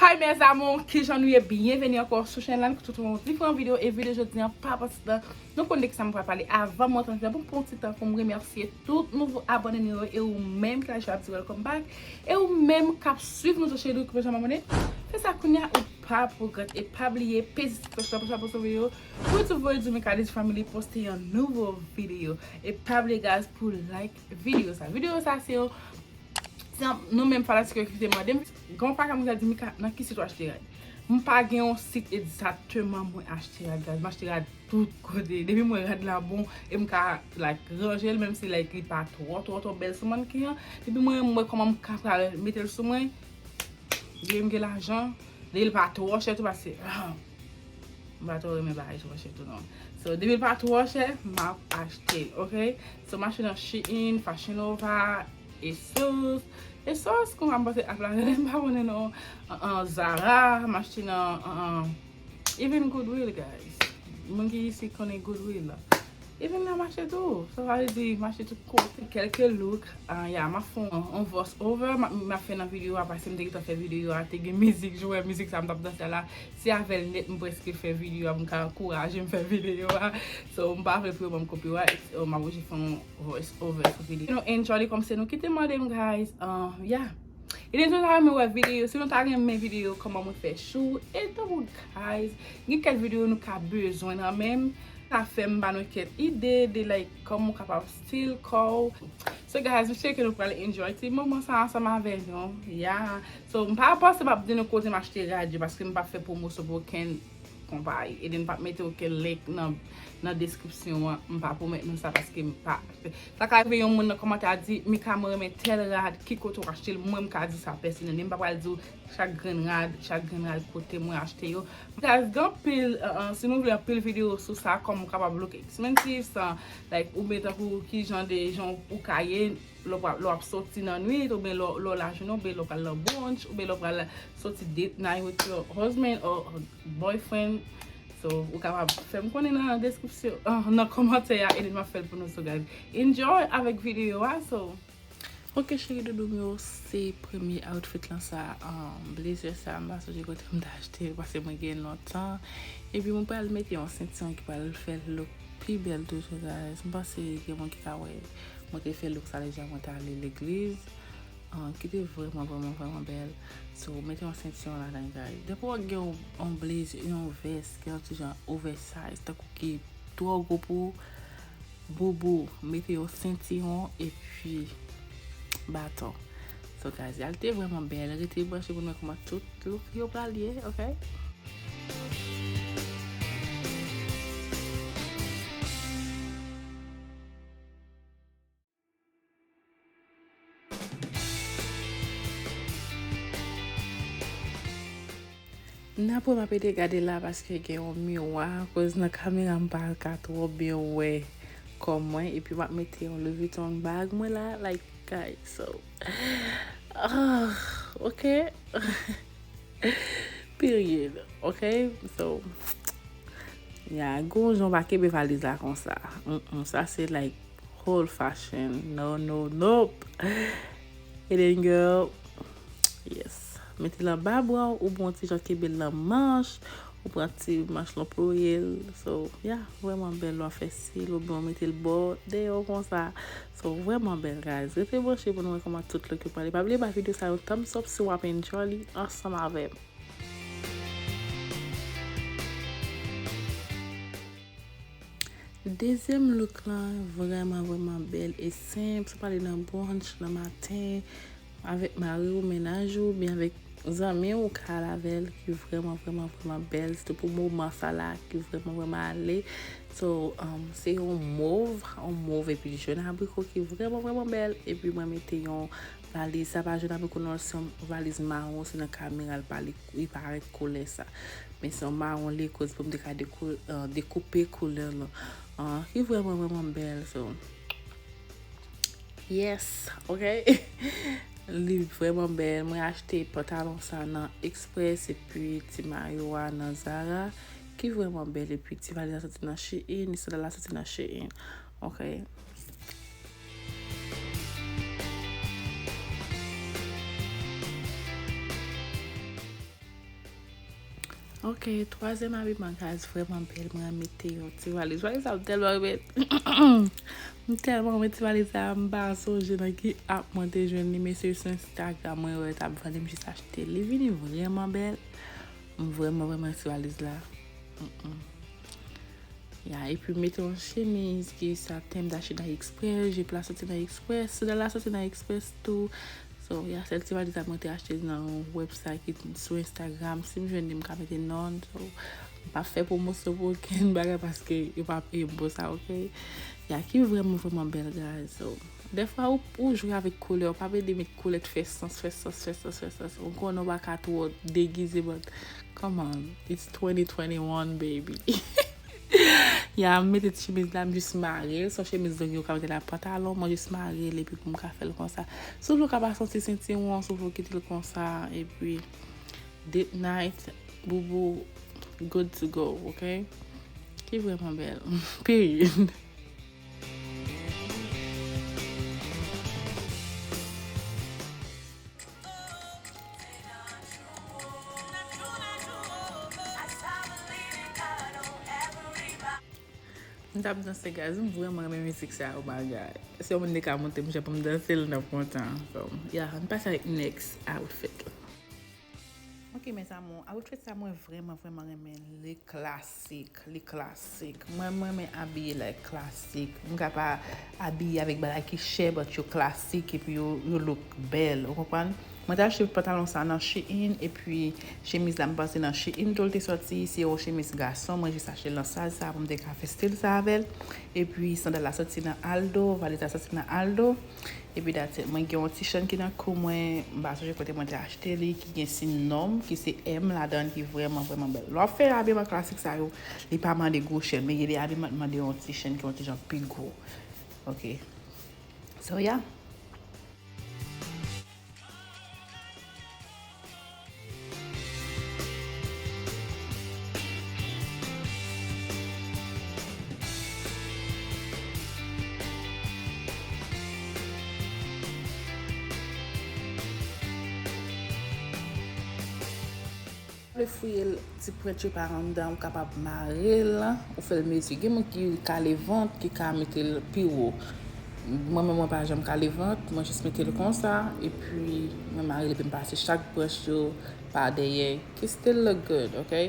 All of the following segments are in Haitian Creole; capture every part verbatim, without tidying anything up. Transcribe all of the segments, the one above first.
Hi mes amours, kijan nou ye? Byenveni ankò sou chèn la, nou retwouve yon diferan videyo, e videyo jodi an pa pase tan. Nou konn de kisa m pral pale. Avan m rantre nan videyo, pou m pran yon ti tan pou m remèsye tout nouvo abòne nou yo, e ou menm ki la ap di welcome back, e ou menm k ap swiv nou tou cheri, ki pa janm abòne, fè sa kounye a, ou pa pwogrès, e pa bliye peze ti klòch la pou chapo sou videyo, pou YouTube voye di w Mika Dezi Family poste yon nouvo videyo, e pa bliye guys pou like videyo sa. Videyo sa se yon Se yon, nou menm fanatik yo ki te mande m. Gen yon pakèt moun ki di, "Mika, nan ki sit ou achte rad?" M pa gen yon sit egzakteman mwen achte rad, guys. M achte rad tout kote. Depi m wè rad la bon, e m ka, like, ranje l, menm si, like, li pa twò, twò, twò bèl sou mannken an. Depi mwen, m wè kòman m ka pral mete l sou mwen, depi m gen lajan, depi l pa twò chè tou, paske, ah, m pa twò renmen bagay twò chè tou non. So, depi l pa twò chè, m ap achte l, ok? So, m achte nan Shein, Fashion Nova, ASOS. ASOS, kòman m panse ap la, m pa konnen non. An, an, Zara, m achte nan, an, an, even Goodwill, guys. Moun ki isi konnen Goodwill la. Even nan mache tou. Sa vle di, mache tout kote. Kèlke look, ah, ya, m ap fè yon, yon voice over, m ap, m ap fè nan videyo a, paske m te gentan fè videyo a, te gen mizik, jwe mizik sa m t ap danse a la. Se avè l nèt m prèske fè videyo a, pou m ka ankouraje m fè videyo a. So, m pa vle pou yo ban m copyright, so, m ap oblije fè yon voice over sou videyo. Nou enjoy li kòm se nou ki te mande m, guys. Ah, ya. E nou ta renmen wè videyo, si nou ta renmen videyo kòman mwen fè chou, e tankou guys, gen kèk videyo nou ka bezwen nan men m, sa fè m ba nou kèk ide de like kòman w kapab stil kò w. So guys, m sure ke nou pral enjoy ti moman sa ansanm avè nou. Yeah. So m pa panse m ap di nou kote m achte rad yo paske m pa fè pwomosyon pou okenn konpayi. E then m p ap mete okenn link nan, nan deskripsyon an. M pa pwomèt nou sa paske m pa. Sa ka rive yon moun nan kòmantè a di, "Mika, mwen renmen tèl rad, ki kote w achte l?" Mwen, m ka di sa pèsonèl, men m pa pral di w chak grenn rad, chak grenn rad kote mwen achte yo. Guys, gen anpil, uh, uh, si nou vle anpil videyo sou sa, kòman w kapab look expensive, san, like, oubyen tankou ki jan de jan ou ka ye, lè w ap, lè w ap soti nan nwit, oubyen lè w, lè w lajounen, oubyen lè w pral nan brunch, oubyen lè w pral soti date night with your husband or boyfriend. So, ou kapab fè m konnen nan deskripsyon, ah, nan kòmantè a, e then m ap fè l pou nou. So, guys, enjoy avèk videyo a, so. Ok, cheri doudou m yo, se premye outfit lan sa, um, blazer sa, m pa sonje kote m t achte l, paske mwen gen lontan. Epi mwen pral mete yon sentiwon ki pral fè l look pi bèl toujou, guys. M panse gen moun ki ka wè, mwen te fè look sa deja, mwen t ale legliz. Ah, ki te vrèman, vrèman, vrèman bèl. So, mete yon sentiwon ladan, guys. Depi w gen yon, yon blazer, yon vès, ki yon ti jan oversize, tankou ki twò gwo pou ou, boubou, mete yon sentiwon epi baton. So, guys, y al te vrèman bèl. Rete branche pou nou wè kòman tout look yo pral ye, ok? N ap wè m ap ede gade la paske gen yon miwa, akoz nan kamera m pa ka twò byen wè kò mwen, epi m ap mete yon Louis Vuitton bag mwen la, like, guys, so, ah, ok. Period, ok, so, ya, gon jan w pa kenbe valiz la konsa. Mm, mm, sa se, like, old fashion. No, no, nope. And then, girl, yes. Mete l anba bra w, ou bon ti jan kenbe l nan manch, ou pran ti manch lan ploye l. So, yeah, vrèman bèl lè w fè sil, oubyen w mete l bò, deyò konsa. So, vrèman bèl, guys. Rete branche pou nou wè kòman tout look yo pral ye. Pa bliye ba videyo sa yon thumbs up si w ap enjoy li ansanm avè m. Dezyèm look lan vrèman, vrèman bèl e senp. Sa pale nan brunch nan maten avèk mari w, mennaj ou, oubyen avèk zanmi w, ou ka al avè l, ki vrèman, vrèman, vrèman bèl. Sitou pou moman sa la, ki vrèman, vrèman ale. So, um, se yon mov, yon mov epi jòn abriko ki vrèman, vrèman bèl. Epi mwen mete yon valiz, sa pa jòn abriko non, se yon valiz mawon, se nan kamera l pale, li parèt koulè sa. Men se yon mawon li ye, koz pou m te ka dekou-, ah, dekoupe koulè l, ah, ki vrèman, vrèman bèl, so. Yes, ok. Li vrèman bèl. Mwen achte pantalon sa nan Express epi ti mayo a nan Zara, ki vrèman bèl. Epi ti valiz la soti nan Shein, sandal la soti nan Shein. Ok. Ok, twazyèm abiman, guys, vrèman bèl. Mwen mete yon ti valiz. Valiz sa, m tèlman renmen. M tèlman renmen ti valiz sa, m pa sonje nan ki app mwen te jwenn li, men se sou Instagram mwen wè t ap vann li, m jis achte li. Li vini vrèman bèl. M vrèman, vrèman ti valiz la. Mm-mm. Ya, epi mete yon chemiz ki sa tem dache nan Express, jip la soti nan Express, sandal la soti nan Express tou. So, ya, sèl ti valiz la mwen te achte nan yon website ki sou Instagram. Si m jwenn li, m ka mete non. So, m pa fè pwomosyon pou okenn bagay paske yo pa peye m pou sa, ok? Ya, ki vrèman, vrèman bèl, guys. So, dèfwa ou, ou jwe avèk koulè, ou pa vle met koulè t fè sans, fè sans, fè sans, fè sans. Ou konnen ou pa ka twò degize, but come on, it's twenty twenty-one, baby. Ya, m mete ti chemiz la, m jis mare l. Se yon chemiz long, ou ka mete l ak pantalon, mwen jis mare l, epi pou m ka fè l konsa. Si w vle, ou ka pa santi sentiwon, si w vle, ou kite l konsa, epi date night, boubou, good to go, ok? Ki vrèman bèl. Period. M t ap danse, guys, m vrèman renmen mizik sa, oh my God. Si yon moun te ka montre m jan pou m danse l, m t ap kontan. So, yeah, ann pase avèk next outfit la. Ok, mes amours, outfit sa mwen vrèman, vrèman renmen. Li klasik, li klasik. Mwen, mwen renmen abiye like klasik. M ka pa abiye avèk bagay ki chè, but yo klasik epi yo, yo look bèl, ou konprann? Mwen te achte pantalon sa nan Shein, epi chemiz la m panse nan Shein tou l te sòti. Se yon chemiz gason, mwen jis achte l nan saz sa pou m te ka fè stil sa avè l. Epi sandal la sòti nan Aldo, valiz la sòti nan Aldo. Epi that's it. Mwen gen yon ti chèn ki nan kou mwen, m pa sonje kote mwen te achte li, ki gen siy nonm, ki se M ladan l, ki vrèman, vrèman bèl. Lè w ap fè abiman klasik sa yo, li pa mande gwo chèn, men gen de abiman ki mande yon ti chèn ki yon ti jan pi gwo. Ok. So, yeah. Vle fouye l, ti pwent yo pa anndan, ou kapab mare l, ou fè l mezi. Gen moun ki kale vant, ki ka mete l pi wo. Mwen menm, mwen pa janm kale vant, mwen jis mete l konsa, epi mwen mare l, epi m pase chak branch yo pa dèyè. Ki still look good, ok?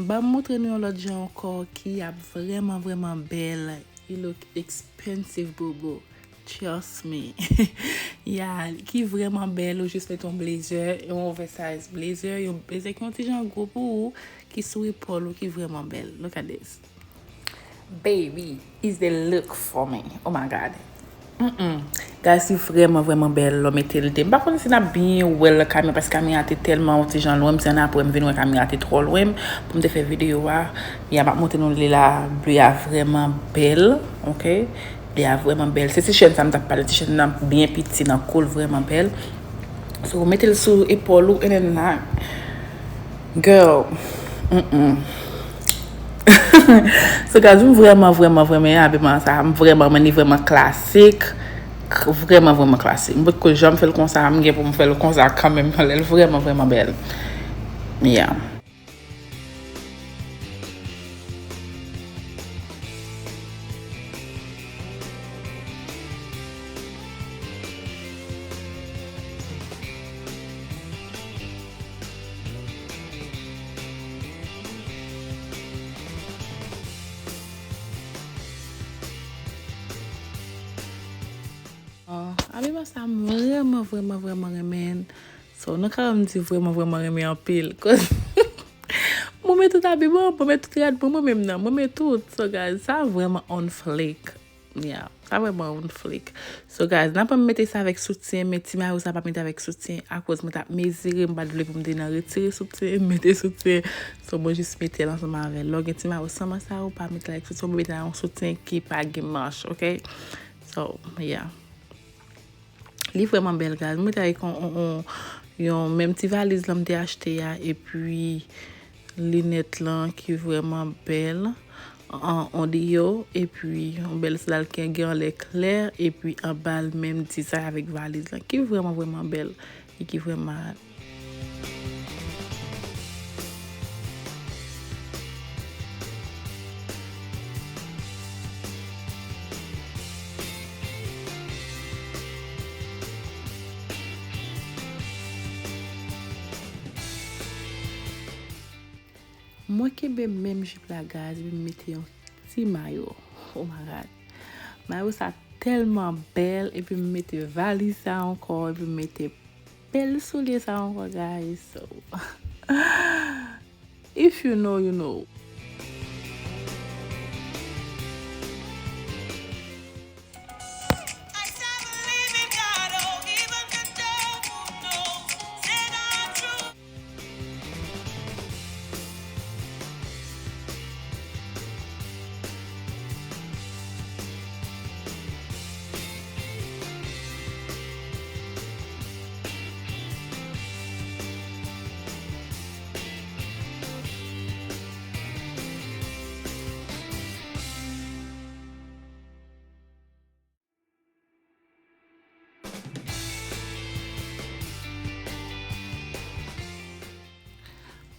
Ban m montre nou yon lòt jan ankò ki ap vrèman, vrèman bèl. You look expensive, bobo. Trust me. Ya, ki vrèman bèl, ou jis met yon blazer, yon oversize blazer, yon blazer ki yon ti jan gwo pou ou, ki sou epòl ou, ki vrèman bèl. Look at this. Baby, is the look for me. Oh my God. Mm-mm. Guys, li vrèman, vrèman bèl lè w mete l de. M pa konn si n ap byen wè l nan kamera, paske kamera te tèlman yon ti jan lwen m, se annapre m vin wè kamera te twò lwen m pou m te fè videyo a. Ya, m ap montre nou li la, blu a vrèman bèl, ok? Li a vrèman bèl. Se ti chèn sa m t ap pale, ti chèn nan byen piti nan kou l, vrèman bèl. So, ou mete l sou epòl ou, and then, like, girl, mm-mm. So, guys, m vrèman, vrèman, vrèman renmen abiman sa. M vrèman renmen li, vrèman klasik. K-, vrèman, vrèman klasik. M potko janm fè l konsa, m gen pou m fè l konsa kanmenm, paske l vrèman, vrèman bèl. Yeah. Ah, abiman sa m vrèman, vrèman, vrèman renmen. So, nan ka m di vrèman, vrèman renmen anpil. Cause mwen renmen tout abiman, mwen renmen tout rad mwen, mwen menm nan, mwen renmen tout. So, guys, sa vrèman on fleek. Yeah, sa vrèman yon flik. So guys, nan pa m mete sa avèk soutyen, men ti mayo sa pa mete avèk soutyen, akoz mwen t ap mezire, m pa t vle pou m te nan retire soutyen, mete soutyen. So mwen jis mete l ansanm avè l. Lè w gen ti mayo sanman sa, ou pa mete l avèk soutyen, ou mete l nan yon soutyen ki pa gen manch, ok? So, yeah. Li vrèman bèl, guys. Mwen mete avèk yon, yon, yon, yon menm ti valiz lan m te achte a, epi linèt lan ki vrèman bèl, an, an deyo, epi yon bèl sandal ki gen anlè klè, epi anba l menm dizay avèk valiz lan, ki vrèman, vrèman bèl, e ki vrèman Mwen kenbe menm jip la, guys, epi m mete yon ti mayo. Oh my God. Mayo sa tèlman bèl, epi m mete valiz sa ankò, epi m mete bèl soulye sa ankò, guys. So, if you know, you know.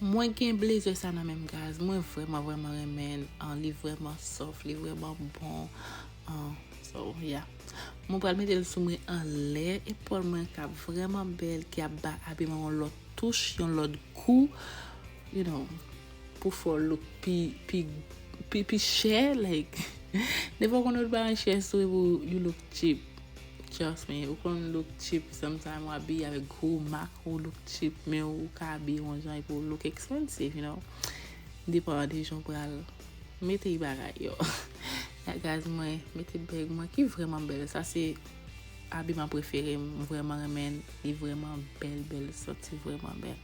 Mwen gen blazer sa nan men m, guys. Mwen vrèman, vrèman renmen l. An, li vrèman soft, li vrèman bon. An, so, yeah. Mwen pral mete l sou mwen anlè epòl mwen k ap vrèman bèl, ki ap ba abiman yon lòt touch, yon lòt gou, you know, pou fè w look pi, pi, pi, pi chè, like, defwa w konnen w pa gen chè sou ou pou you look cheap. Trust me, ou konn look cheap, sometimes w abiye avèk gwo mak, ou look cheap, men ou ka abiye yon jan epi w look expensive, you know. Depan de jan w pral mete bagay yo. Ya, guys, mwen mete bag mwen ki vrèman bèl. Sa se abiman prefere m, m vrèman renmen l. Li vrèman bèl, bèl, santi vrèman bèl.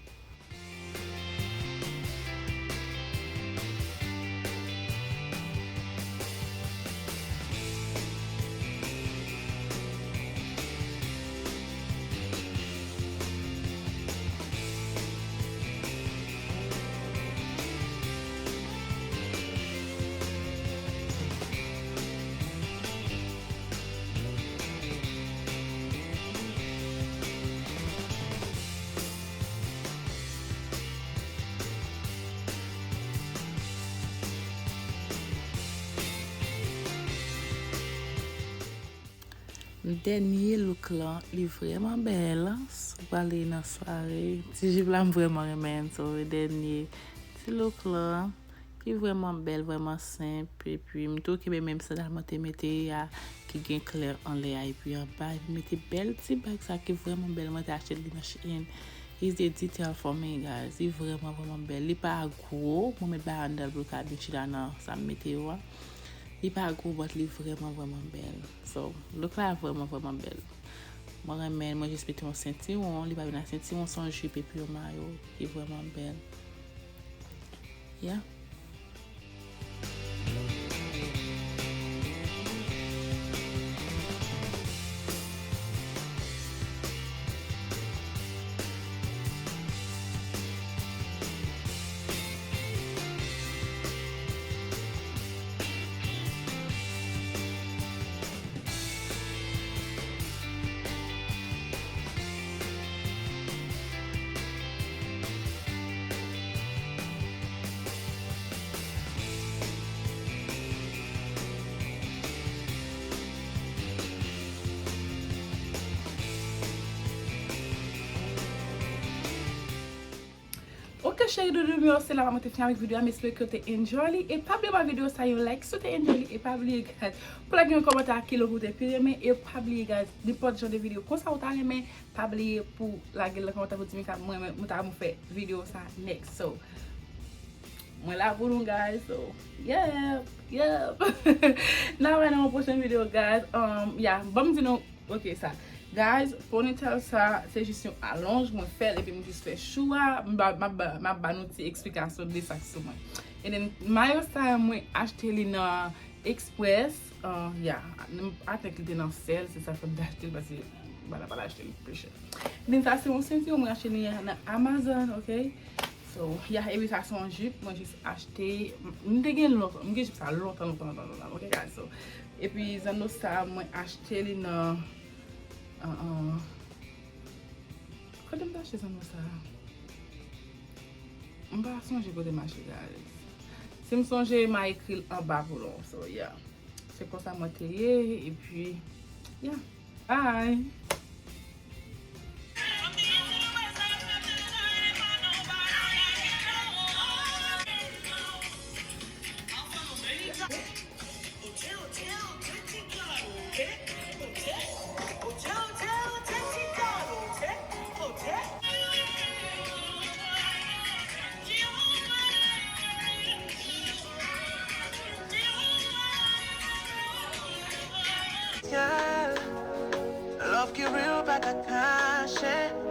Dènye look lan, li vrèman bèl. Si w prale nan sware, ti jip la m vrèman renmen. So, dènye ti look lan, ki vrèman bèl, vrèman senp. Epi, m tou kenbe menm sandal mwen te mete a, ki gen klè anlè a, epi anba, epi mete bèl ti bag sa ki vrèman bèl. Mwen te achte li nan Shein. It's the detail for me, guys. Li vrèman, vrèman bèl. Li pa gwo. Mwen met bagay anndan l pou l ka byen chita nan sa m mete yo a. Li pa gwo, but li vrèman, vrèman bèl. So, look la vrèman, vrèman bèl. Mwen renmen l, mwen jis mete yon sentiwon. Li pa vin ak sentiwon, se yon jip epi yon mayo ki vrèman bèl. Yeah. Ok, cheri doudou m yo, se la mwen te fini avèk videyo a, m espere ke w te enjoy li. E pa bliye ba videyo sa yon like si w te enjoy li. E pa bliye, guys, pou lage yon kòmantè a ki look ou te pi renmen. E pa bliye, guys, nenpòt jan de videyo konsa ou ta renmen, pa bliye pou lage l nan kòmantè pou di m sa mwen, mwen, mwen ta renmen fè videyo sa next. So, Mwen la pou nou, guys. So, yep, yep. N a wè nan yon pwochen videyo, guys. Um, yeah, ban m di nou, ok, sa. Guys, ponytail sa, se jis yon alonj, mwen fè l, epi m jis fè chou a, m ba, m ap ba, m ap ba nou ti eksplikasyon de sa ki sou mwen. And then, mayo sa, mwen achte li nan Express. Uh, yeah, m, I think li te nan sale, se sa fè m te achte l, paske m pa ta pral achte l pi chè. And then sa se yon senti, mwen achte li nan Amazon, ok? So, yeah, epi sa se yon jip, mwen jis achte, m, m te gen lontan, m gen jip sa lontan, lontan, lontan, lontan, ok, guys? So, epi zanno sa, mwen achte li nan, uh, uh, kote m te achte zanno sa? M pa sonje kote m achte, guys. Si m sonje, m a ekri l anba pou nou. So, yeah. Se konsa mwen te ye, epi, yeah. Bye! Yeah. Love ki real pa ka kache.